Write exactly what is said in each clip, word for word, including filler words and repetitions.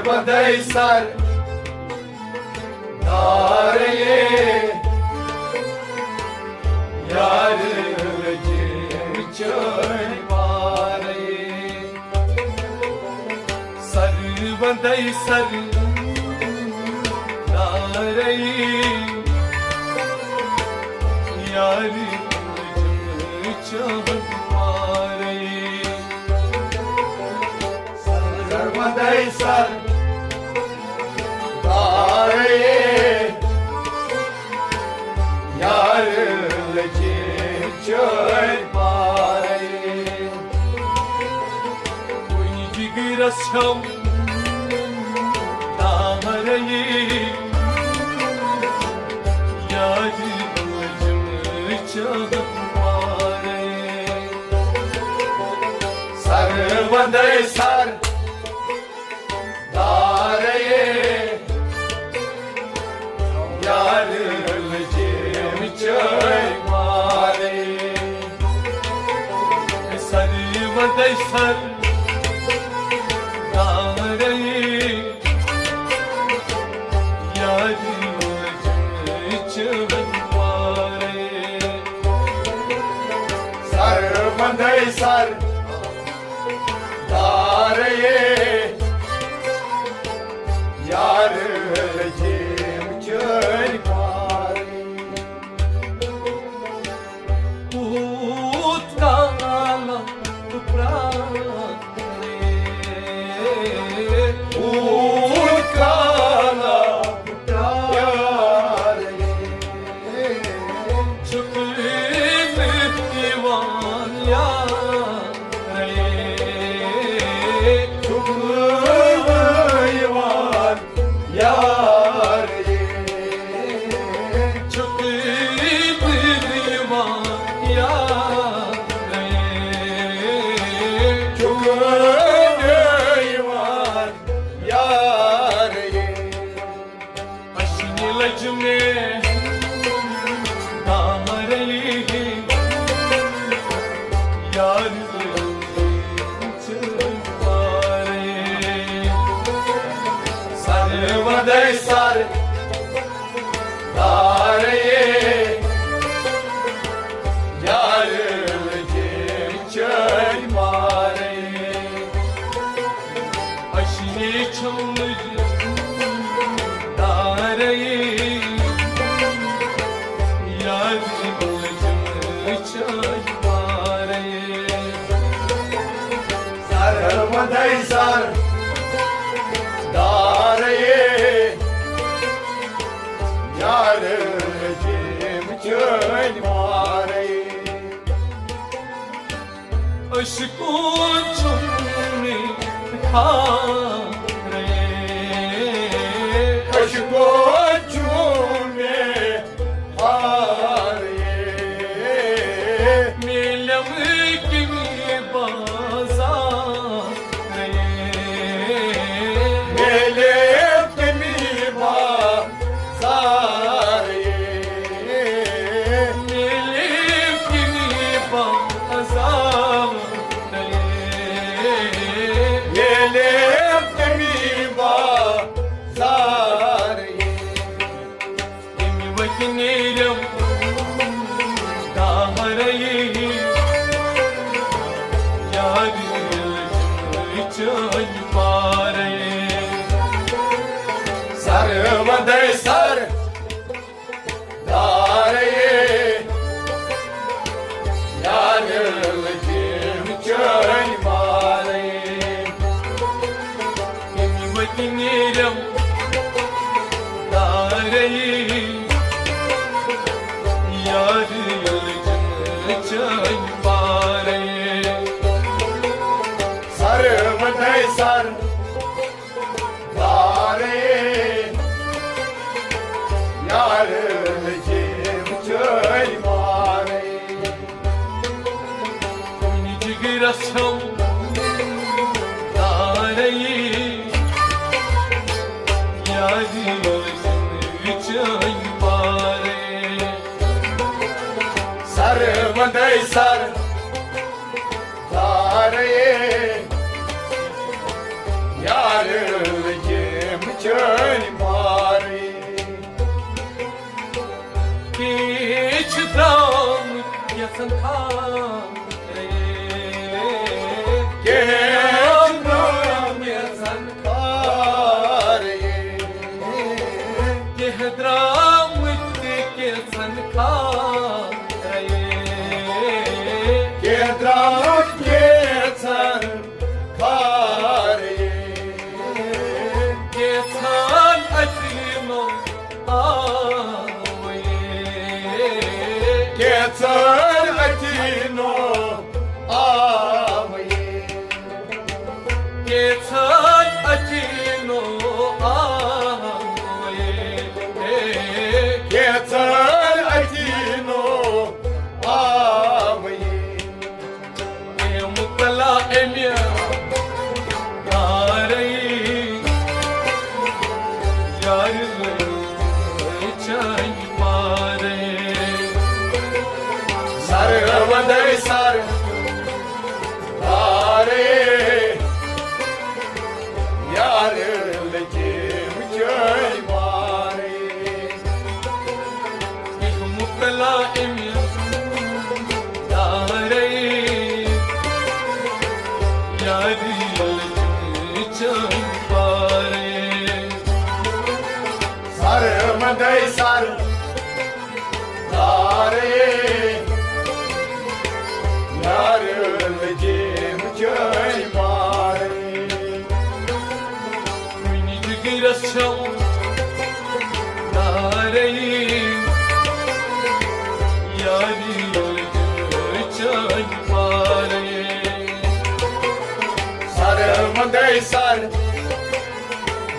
وندے سر دارے، یار لجم چٲنۍ پارے۔ سر وندے سر دارے، یار لجم چٲنۍ پارے۔ سر وندے سر دارے، یار لجم چٲنۍ پارے۔ وۄنۍ جگرس چھم دارے، یار لجم چٲنۍ پارے۔ سر وندے سر دارے، یار لجم چٲنۍ پارے۔ سر وندے سر دارے، یار لجم چٲنۍ پارے۔ سر وندے سر دارے، یار لجم چٲنۍ پارے۔ کوٗت کال بہٕ پرٛارٕ، کوٗت کال بہٕ پرٛارٕ۔ چھُکھ نہٕ یِوان یارے، چھُکھ نہٕ یِوان یارے، چھُکھ نہٕ یِوان یارے، چھُکھ نہٕ یِوان یارے۔ اشنہِ لجہِ مےٚ دامرلی، یار چٲنۍ پارے۔ سر وندے سر دارے، یار لجم چٲنۍ پارے۔ اشنہِ چھم دارے، یار لجم چٲنۍ پارے۔ سر وندے سر دارے، یار لجم چٲنۍ پارے۔ عشقو چھُم نہٕ خارے، عشقو چھُم نہٕ خارے۔ میلم کِنہٕ بازارے، میلم کِنہٕ بازارے۔ میلم کِنہٕ بازارے، میلم کِنہٕ بازارے۔ ییٚمہِ وَتہِ نیرم دامرے، یار لجم چٲنۍ پارے۔ سر وندے سر دارے، یار لجم چٲنۍ پارے۔ ییٚمہِ وَتہِ نیرم دارے، یار لجم چٲنۍ پارے۔ سر وندے سر دارے، یار لجم چٲنۍ پارے۔ کُنہِ جگرس چھم دارے، یار لجم چٲنۍ پارے۔ سر وندے سر دارے، یار کینٛژھن خارے، کینٛژھن خارے، کینٛہہ درٛامٕتۍ تہِ کینٛژھن خارے، کینٛہہ درٛامٕتۍ کینٛژھن خارے، کینٛژھن اَتھِ یِنو آوٕے، کینٛژھن اَتھِ یِنو آوٕے، کینٛژھن اَتھِ یِنو آوٕے، کینٛژھن اَتھِ یِنو آوٕے۔ اے مبتلا اَمہِ یارٕے، یارِ لٔج چٲنۍ پارٕے۔ سر وندے سر دارے، یارِ لٔجِم چٲنۍ پارٕے۔ مبتلا اَمہِ یارٕے، یارِ لٔجِم چٲنۍ پارٕے۔ سر مندے سر دارے، یارِ لٔجِم چٲنۍ پارٕے۔ کُنہِ جِگرس چھَو دارے، یارِ لٔجِم چٲنۍ پارٕے۔ سر مندے سر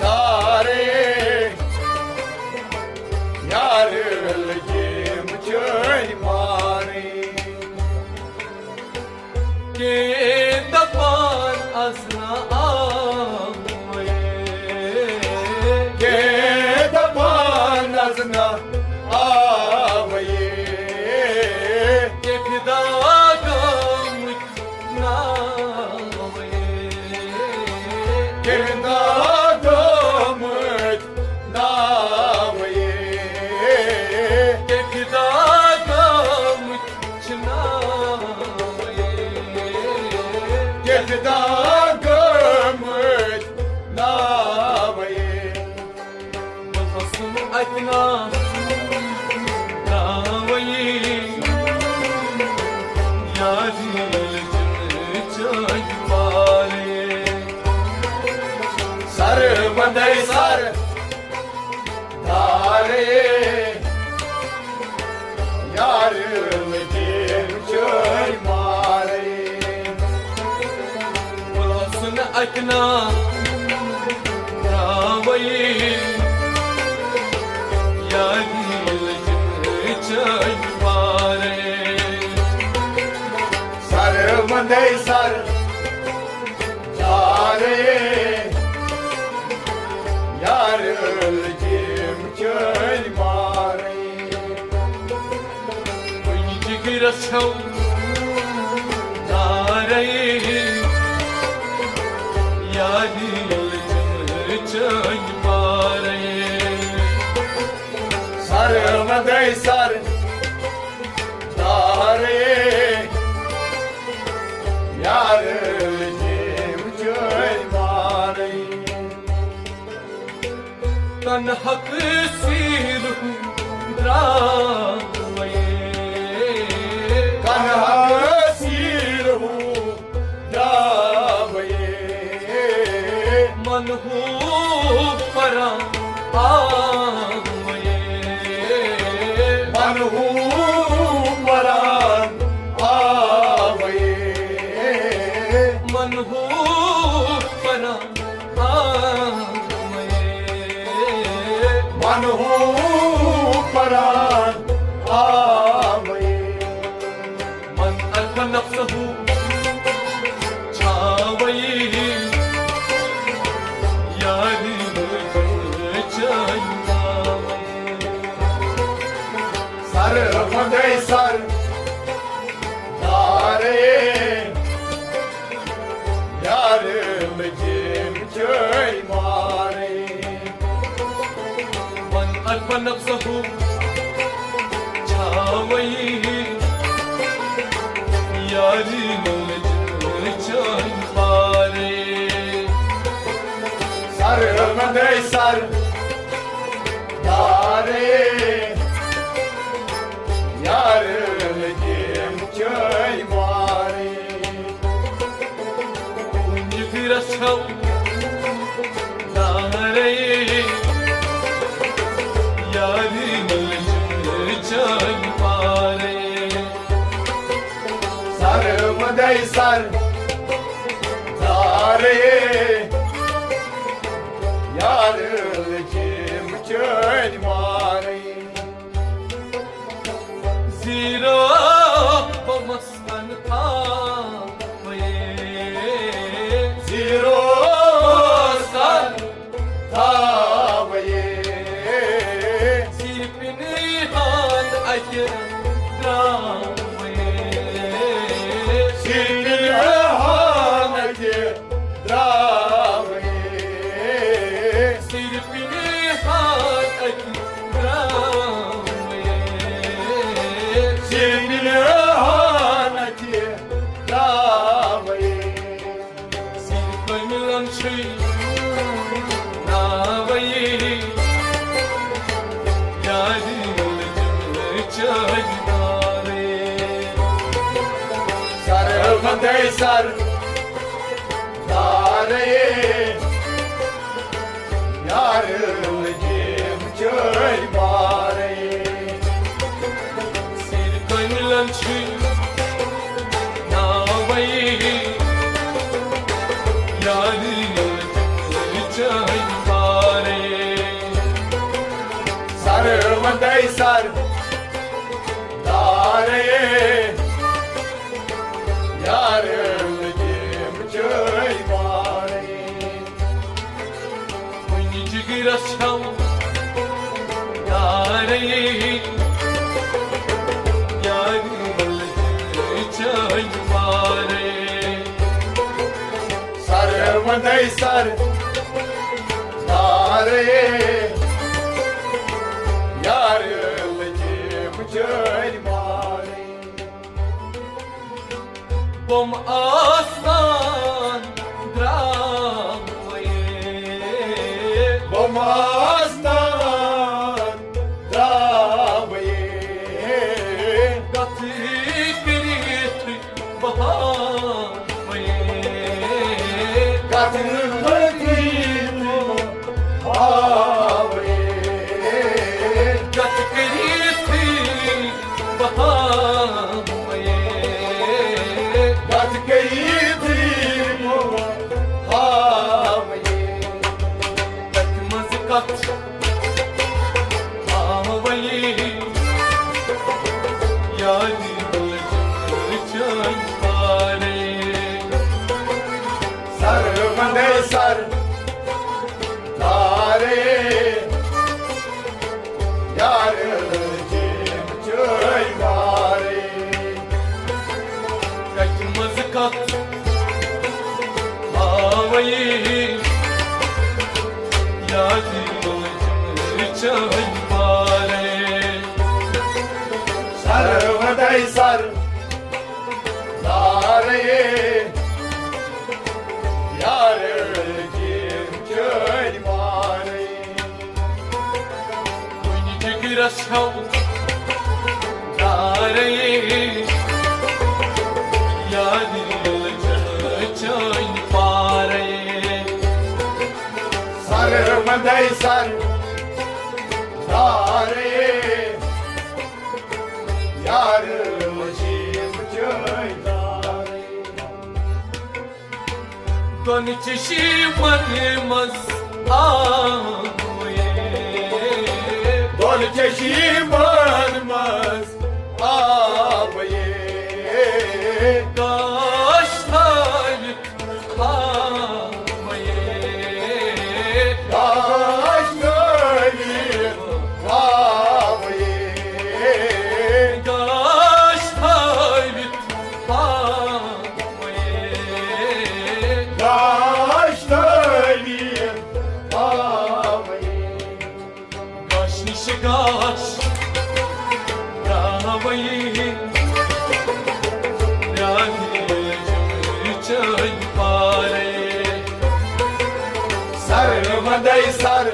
دارے، یارِ لٔجِم چٲنۍ پارٕے۔ کینٛہہ دپان از نہ آوٕے، کینٛہہ دپان از نہ آوٕے، کینٛہہ فدا گٲمٕتۍ ناوٕے، کینٛہہ فدا گٲمٕتۍ ناوٕے، کینٛہہ فدا گٲمٕتۍ چھِ ناوٕے، کینٛہہ فدا گٲمٕتۍ ناوٕے۔ بہٕ اوسُس اَتہِ نا ترٛاوٕے، یارِ لٔجِم چٲنۍ پارٕے۔ سر وندے سر دارے، یارِ لٔجِم چٲنۍ پارٕے۔ بہٕ اوسُس اَتہِ نا ترٛاوٕے، یارِ لٔجِم چٲنۍ پارٕے۔ سر وندے سر دارے، یارِ لٔجِم چٲنۍ پارٕے۔ کُنہِ جِگرس چھَو دارے، یارِ لٔجِم چٲنۍ پارٕے۔ سر وندے سر دارے، یارِ لٔجِم چٲنۍ پارٕے۔ تنہا کثیر ہوں دراوے، تنہا کثیر ہوں دراوے، من ہوں پران آوے، من ہوں پران آوے، من ہوں پران آوے، من ہوں پران آوے۔ من عرف نفسه چھاوے، یارِ لٔجِم چٲنۍ پارٕے۔ سر وندے سر دارے، یارِ لٔجِم چٲنۍ پارٕے۔ من عرف نفسه چھاوے، سر مندے سر دارے، یار لٔجِم چٲنۍ مارے۔ کُنہِ گرس چھَو دارے، یارِ لٔجِم چٲنۍ مارے۔ سر مندے سر دارے، یار لٔجِم چٲنۍ مارے۔ زیٖرو بہٕ مستن تھاوے، زیٖرو سن تھاوے۔ سِرپِنہِ ہان اَتہِ درٛاوے۔ سِرپِنہِ ہان اَتہِ درٛاوے۔ سِرپِنہِ ہان اَتہِ درٛاوے۔ سِرپِنہِ ہان اَتہِ درٛاوے۔ سِر کٔمِلَن چھُے ناوَے، یارِ لٔجِم چٲنۍ مارے۔ سر مندے سر دارے، یار لٔجِم چٲنۍ مارے۔ سِر کٔمِلَن چھُے ناوَے، یارِ لٔجِم چٲنۍ مارے۔ سر مندے سر دارے، یار لٔجِم چٲنۍ مارے۔ کُنہِ جِگرس چھَو یارے، یارِ لٔجِم چٲنۍ مارے۔ سر مندے سر دارے، یار لٔجِم چٲنۍ مارے۔ بُم آستان درٛاوے، بُم آستان درٛاوے۔ کتھ کٔرِتھ بہاوے۔ کتھ کٔرِتھ بہاوے۔ کتھ کٔرِتھ بہاوے۔ کتھ کٔرِتھ بہاوے۔ کتھ منٛز کتھ آوے۔ یادِ لٔجِم چٲنۍ مارے۔ سر مندے سر دارے، یار لٔجِم چٲنۍ مارے۔ کتھِ منٛز کتھ آوے، یادِ لٔجِم چٲنۍ مارے۔ سر مندے سر دارے، یار لٔجِم چٲنۍ مارے۔ کُنہِ جِگرس چھَو دارے، یادِ لٔجِم چٲنۍ مارے۔ سر مندے سر دارے، یار لٔجِم چٲنۍ مارے۔ دۄن چشمن منٛز آوے۔ دۄن چشمن منٛز آوے۔ گاش تھٲوِتھ آوے۔ گاش تھٲوِتھ آوے۔ گاش تھٲوِتھ آوے۔ گاش تھٲوِتھ آوے۔ گاش نِش گاش درٛاوے۔ دے سر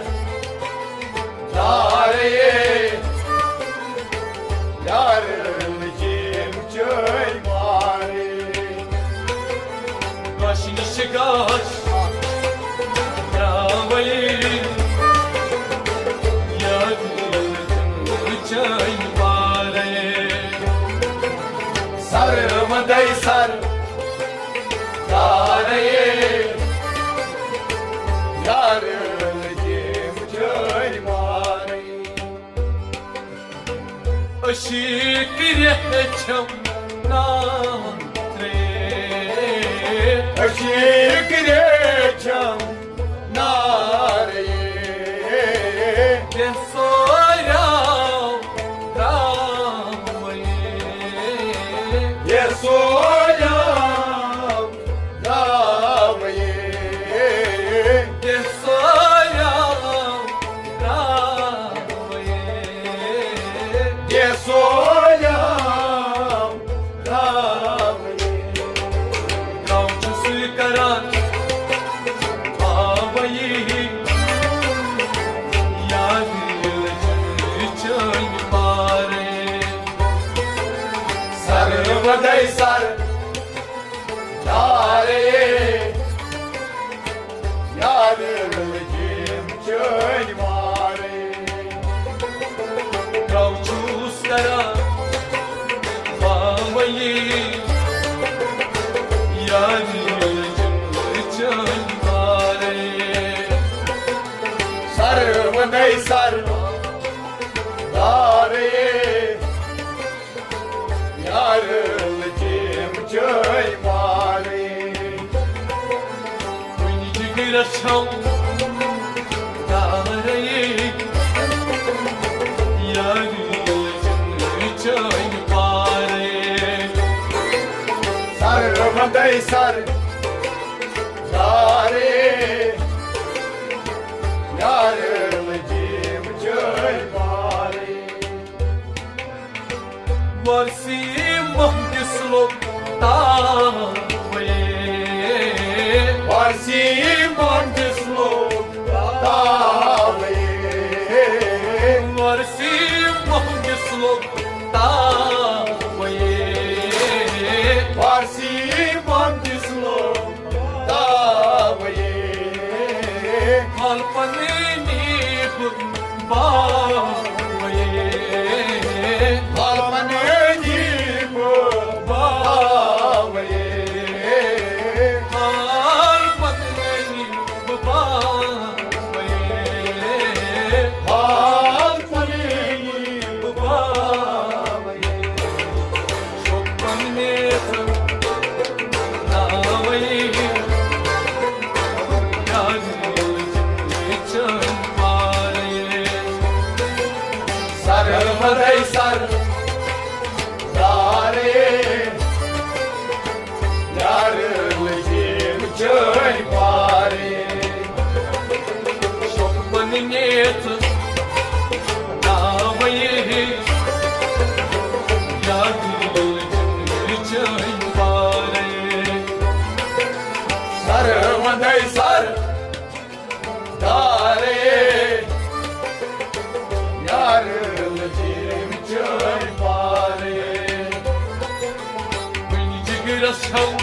دارے، یار لجیم چٲنۍ مارے۔ گاش نِش گاش ترٛاوَے، یار لجیم چٲنۍ مارے۔ سر مدے سر دارے، یار لجیم چٲنۍ مارے۔ أشی کریہ چھم نارے۔ أشی کریہ چھم نارے۔ یہ سویا ترٛاوَے۔ یہ سویا ترٛاوَے۔ یہ سویا ترٛاوَے۔ یہ سویا ترٛاوَے۔ گاو چھُس کران باوَے۔ یار لجہِ چٲنۍ مارے۔ سر ودے سر دارے، یار لجیم چٲنۍ مارے۔ گاو چھُس کران باوَے۔ یار لجہِ چٲنۍ مارے۔ سر ودے سر دارے، یار لجیم چٲنۍ مارے۔ کُنہِ جگرس چھم دارے، یار لجیم چٲنۍ مارے۔ سر ودے سر دارے، یار لجیم چٲنۍ مارے۔ وارسی مہندس لوگ تاوے۔ وارسی مہندس لوگ تاوے۔ وارسی مہندس لوگ تاوے۔ وارسی مہندس لوگ تاوے۔ حال پننی بہٕ باوے۔ حال پننی بہٕ باوے۔ حال پننی بہٕ باوے۔ حال پننی بہٕ باوے۔ شوقن میژن ناوے، یاد چٲنۍ پارے۔ سر مدے سر دارے، یار لجیم چٲنۍ پارے۔ شوقن میژن ناوے، یاد چٲنۍ پارے۔ سر ودے سر دارے، یار لجیم چٲنۍ پارے۔ کُنہِ جگرس چھم